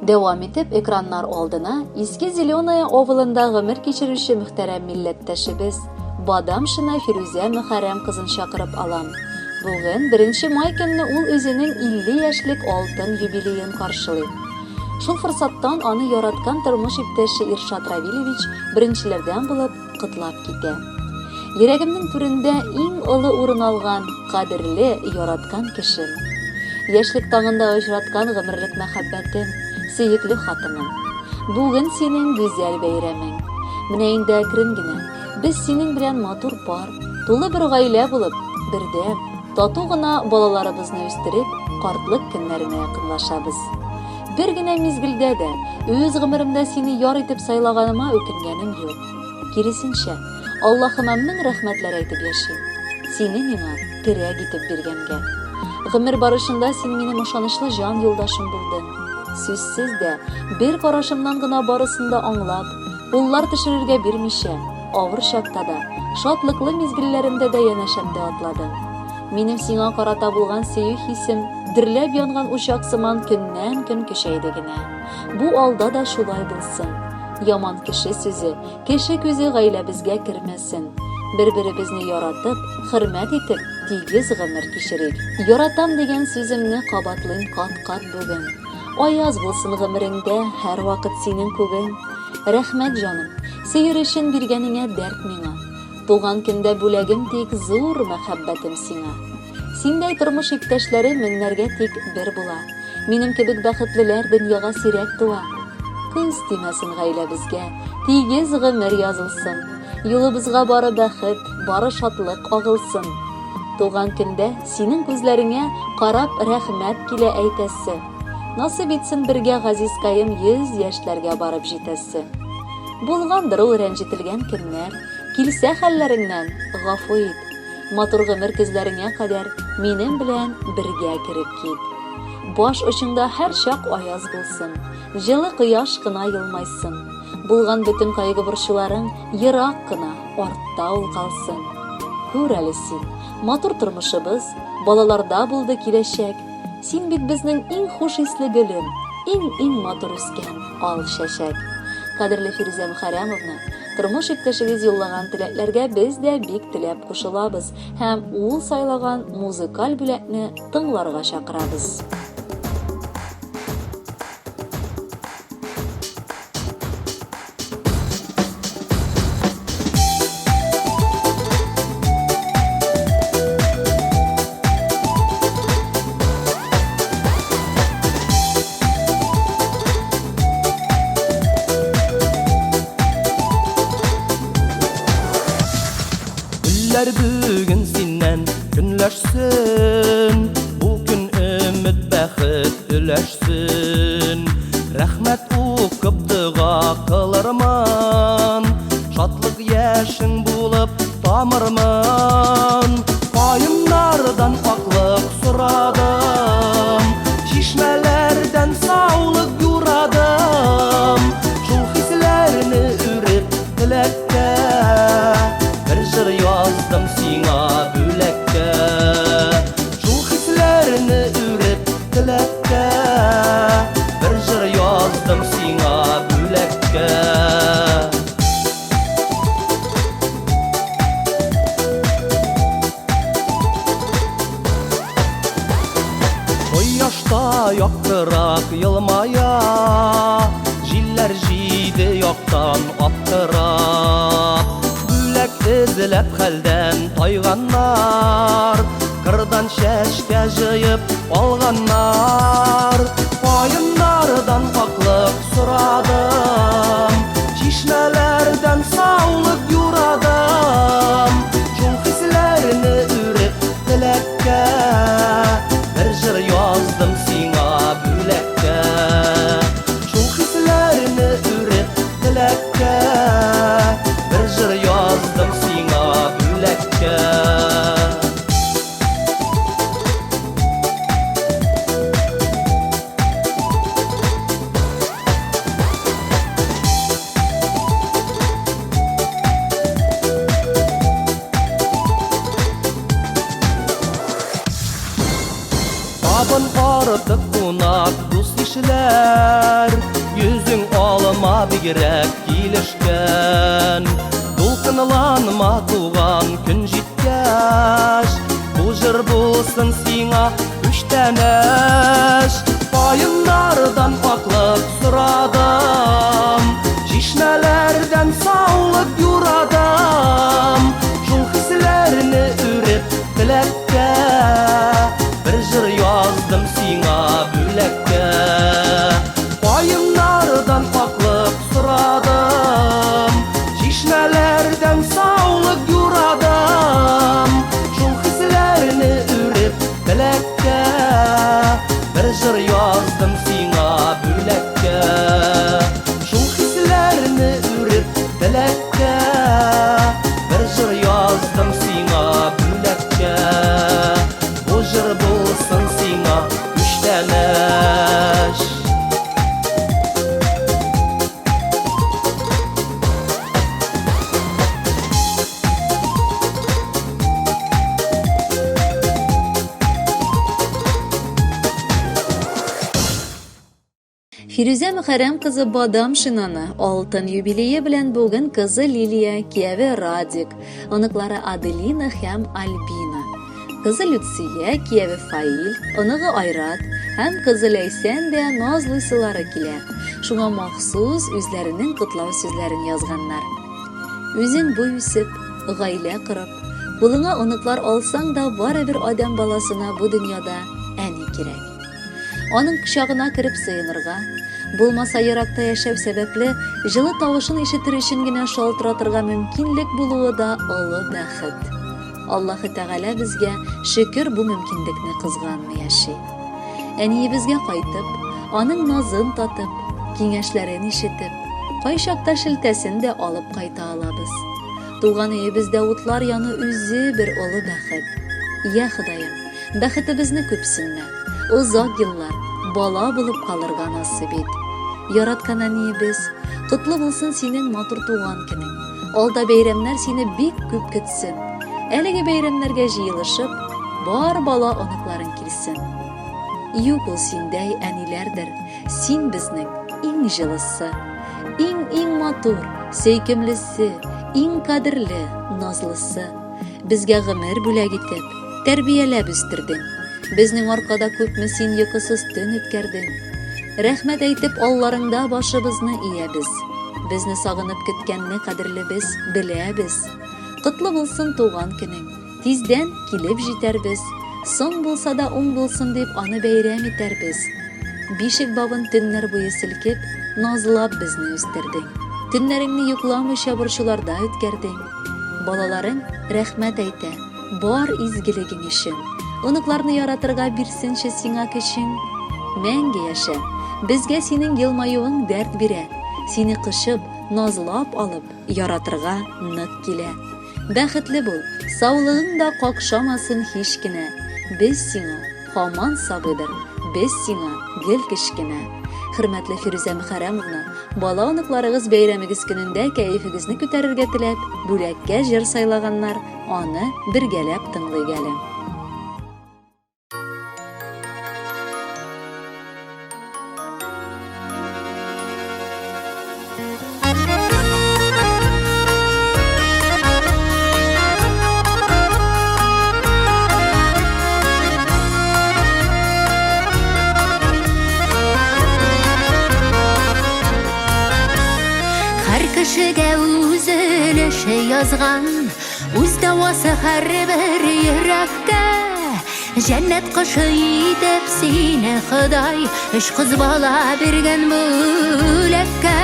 Дәвам итеп, экраннар алдына Иске Зеленая авылында гомер кичерүче мөхтәрәм милләттәшебез Бадамшина Фирүзә Мөхәррәм кызын чакырып алам. Бүген, беренче май көнне ул үзенең 50 яшьлек алтын юбилеен каршылый. Шул форсаттан аны яраткан тормыш иптәше Иршат Равилевич беренчеләрдән булып котлап китә. Йөрәгемнең түрендә иң олы урын алган, кадерле, яраткан кешем. Яшьлек таңында очраткан гомерлек мәхәббәтем, сөекле хатыным. Бүген синең гүзәл бәйрәмең. Менә инде әкрен генә без синең белән матур пар, тулы бер гаилә булып, бердәм, тату гына балаларыбызны үстереп, картлык көннәренә якынлашабыз. Бер генә мизгелдә дә үз гомеремдә сине яр итеп сайлаганыма үкенгәнем юк. Киресенчә, Аллаһыма мең рәхмәтләр әйтеп яшим. Сине миңа терәк итеп биргәнгә. Гомер барышында син минем ышанычлы җан юлдашым булдың. Сүзсез дә, бер карашымнан гына барысын да аңлап, куллар төшерергә бирмичә, авыр чакта да, шатлыклы мизгелләремдә дә янәшәмдә атладың. Минем сиңа карата булган сөю хисем дөрләп янган учак сыман көннән-көн көчәйде генә. Бу алда да шулай булсын. Яман кеше сүзе, кеше күзе гаиләбезгә кермәсен. Бер-беребезне яратып, хөрмәт итеп, тигез гомер кичерик. Яратам дигән сүземне кабатлыйм кат-кат бүген. Аяз булсын гомереңдә һәрвакыт синең күгең. Рәхмәт, җаным, сөер өчен биргәнеңә дәрт миңа. Туган көндә бүләгем тик зур мәхәббәтем сиңа. Синдәй тормыш иптәшләре меңнәргә тик бер була. Минем кебек бәхетлеләр дөньяга сирәк туа. Күз тимәсен гаиләбезгә, тигез гомер язылсын. Юлыбызга бары бәхет, бары шатлык агылсын. Туган көндә синең күзләреңә карап рәхмәт килә әйтәсе. Насыйп итсен бергә газизкаем 100 яшьләргә барып җитәсе. Булгандыр ул рәнҗетелгән көннәр, Килсә хәлләреңнән, гафу ит. Матур гомер көзләреңә кадәр минем белән бергә кереп кит. Баш очыңда һәрчак аяз булсын, җылы кояш кына елмайсын. Булган бөтен кайгы-борчуларың ерак кына, артта ул калсын. Күр әле син, матур тормышыбыз, балаларда булды киләчәк. Син бит безнең иң хуш исле гөлем, иң-иң матур үскән ал чәчәк. Кадерле Фирүзә Мөхәррәмовна, Тормыш иптәшегез юллаган теләкләргә без дә бик теләп кушылабыз һәм ул сайлаган музыкаль бүләкне тыңларга чакырабыз. Гөлләр бүген синнән көнләшсен, Бу көн өмет бәхет өләшсен. Рәхмәт укып дога кылырмын, Шатлык яшең булып тамырмын. Каеннардан аклык сорадым, Чишмәләрдән саулык юрадым. Шул хисләрне үреп теләккә, Бер җыр яздым сиңа бүләккә. Шул хисләрне үреп теләккә, Бер җыр яздым сиңа бүләккә. Кояшта яктырак елмая, Җилләр җиде яктан аптырап. Бүләк эзләп хәлдән тайганнар, Кырдан чәчкә җыеп алганнар. Каеннардан аклык сорадым, Чишмәләрдән саулык юрадым. Шул хисләрне үреп теләккә, Бер җыр яздым сиңа бүләккә. Шул хисләрне үреп теләккә, Бер җыр яздым сиңа бүләккә. Табын артык кунак, дус-ишләр, Йөзең алма бигрәк килешкән. Дулкынланма, туган көн җиткәч, Бу җыр булсын сиңа күчтәнәч. Каеннардан аклык сорадым, Чишмәләрдән саулык юрадым. Шул хисләрне үреп теләккә, Бер җыр яздым сиңа бүләккә. Каеннардан аклык сорадым, Чишмәләрдән саулык юрадым. Шул хисләрне үреп теләккә, Бер җыр яздым сиңа бүләккә. Шул хисләрне үреп теләккә, Бер җыр яздым сиңа бүләккә. Бу җыр булсын сиңа күчтәнәч. Фирүзә Мөхәррәм кызы Бадамшинаны алтын юбилее белән бүген кызы Лилия, кияве Радик, оныклары Аделина һәм Альбина, кызы Люция, кияве Фаил, оныгы Айрат һәм кызы Ләйсән дә назлыйсылары килә. Шуңа махсус үзләренең котлау сүзләрен язганнар. Үзең буй үсеп, гаилә корып, кулыңа оныклар алсаң да, барыбер адәм баласына бу дөньяда әни кирәк. Аның кочагына кереп сыенырга, булмаса еракта яшәү сәбәпле, җылы тавышын ишетер өчен генә шалтыратырга мөмкинлек булуы да олы бәхет. Аллаһы Тәгалә безгә шөкер бу мөмкинлекне кызганмый яши. Әниебезгә кайтып, аның назын татып, киңәшләрен ишетеп, кайчакта шелтәсен дә алып кайта алабыз. Туган өебездә утлар яну үзе бер олы бәхет. Я Ходаем, бәхетебезне күпсенмә. Озак еллар бала булып калырга насыйп ит. Яраткан әниебез, котлы булсын синең матур туган көнең. Алда бәйрәмнәр сине бик күп көтсен. Әлеге бәйрәмнәргә җыелышып, бар бала оныкларың килсен. Юк ул синдәй әниләрдер, син безнең иң җылысы, иң-иң матур, сөйкемлесе, иң кадерле, назлысы. Безгә гомер бүләк итеп, тәрбияләп үстердең. Безнең аркада күпме син йокысыз төн үткәрдең. Рәхмәт әйтеп алларыңда башыбызны иябез. Безне сагынып көткәнне кадерлебез, беләбез. Котлы булсын туган көнең. Тиздән килеп җитәрбез. Соң булса да уң булсын дип аны бәйрәм итәрбез. Бишек бавын төннәр буе селкеп, назлап безне үстердең. Төннәреңне йокламыйча борчуларда үткәрдең. Балаларың рәхмәт әйтә, бар изгелегең өчен. Оныкларны яратырга бирсенче сиңа көчең. Мәңге яшә. Безгә синең елмаюың дәрт бирә. Сине кочып, назлап алып, яратырга нык килә. Бәхетле бул, саулыгың да какшамасын һич кенә. Без сиңа һаман сабыйдыр, без сиңа гел кечкенә. Хөрмәтле Фирүзә Мөхәррәмовна, Бала оныкларыгыз бәйрәмегез көнендә кәефегезне күтәрергә теләп, бүләккә җыр сайлаганнар, аны бергәләп тыңлыйк әле. Һәр кешегә үз өлеше язган, үз дәвасы һәрбер йөрәккә. Җәннәт кошы итеп сине Ходай өч кыз бала биргән бүләккә.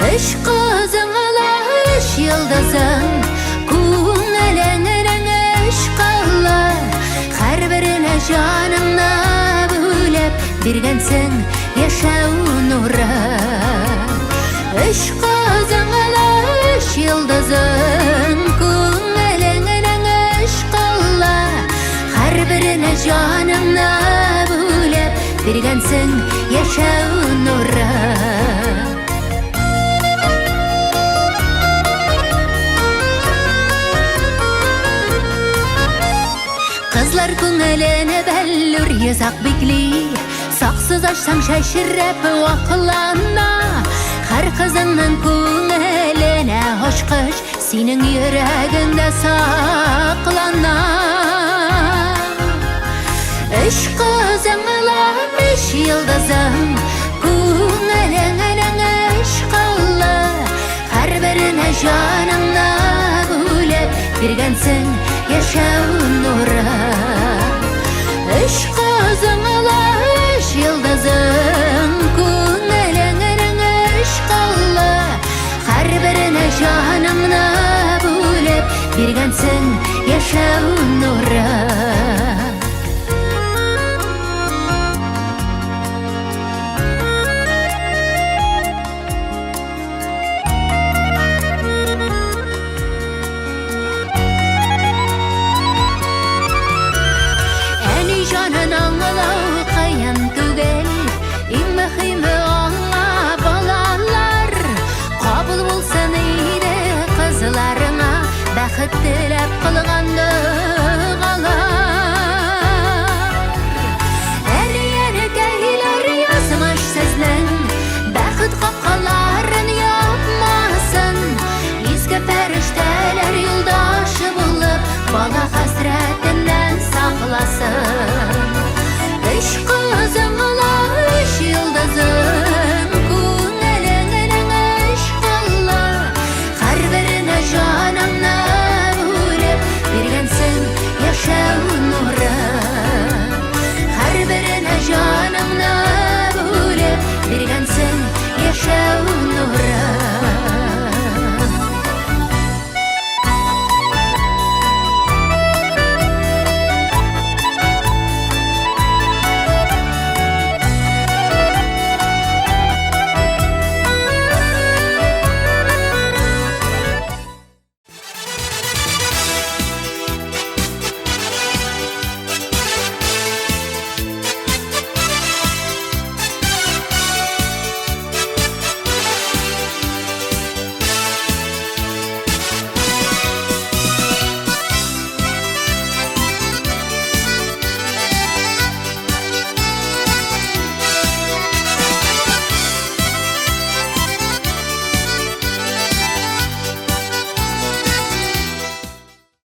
Өч кызың ала өч йолдызың, күңелеңнең өч кылы, һәрберенә җаныңны бүлеп биргәнсең яшәү нуры. Өч кызың ала өч йолдызың, күңелеңнең өч кылы, һәрберенә җаныңны бүлеп биргәнсең яшәү нуры. Кызлар күңелене бәллүр йозак бикли, Саксыз ачсаң чәчрәп ваклана. Һәр кызыңның күңеленә ачкыч Синең йөрәгеңдә саклана. Өч кызың ла өч йолдызың, Күңелеңнең өч кылы, Һәрберенә җаныңны бүлеп Биргәнсең яшәү нуры. Өч кызың ла өч йолдызың, Күңелеңнең өч кылы, Һәрберенә җаныңны бүлеп Биргәнсең яшәү нуры. Әни җанын аңлау кыен түгел, Иң мөһиме аңа балалар. Кабул булсын иде кызларыңа бәхет теләп.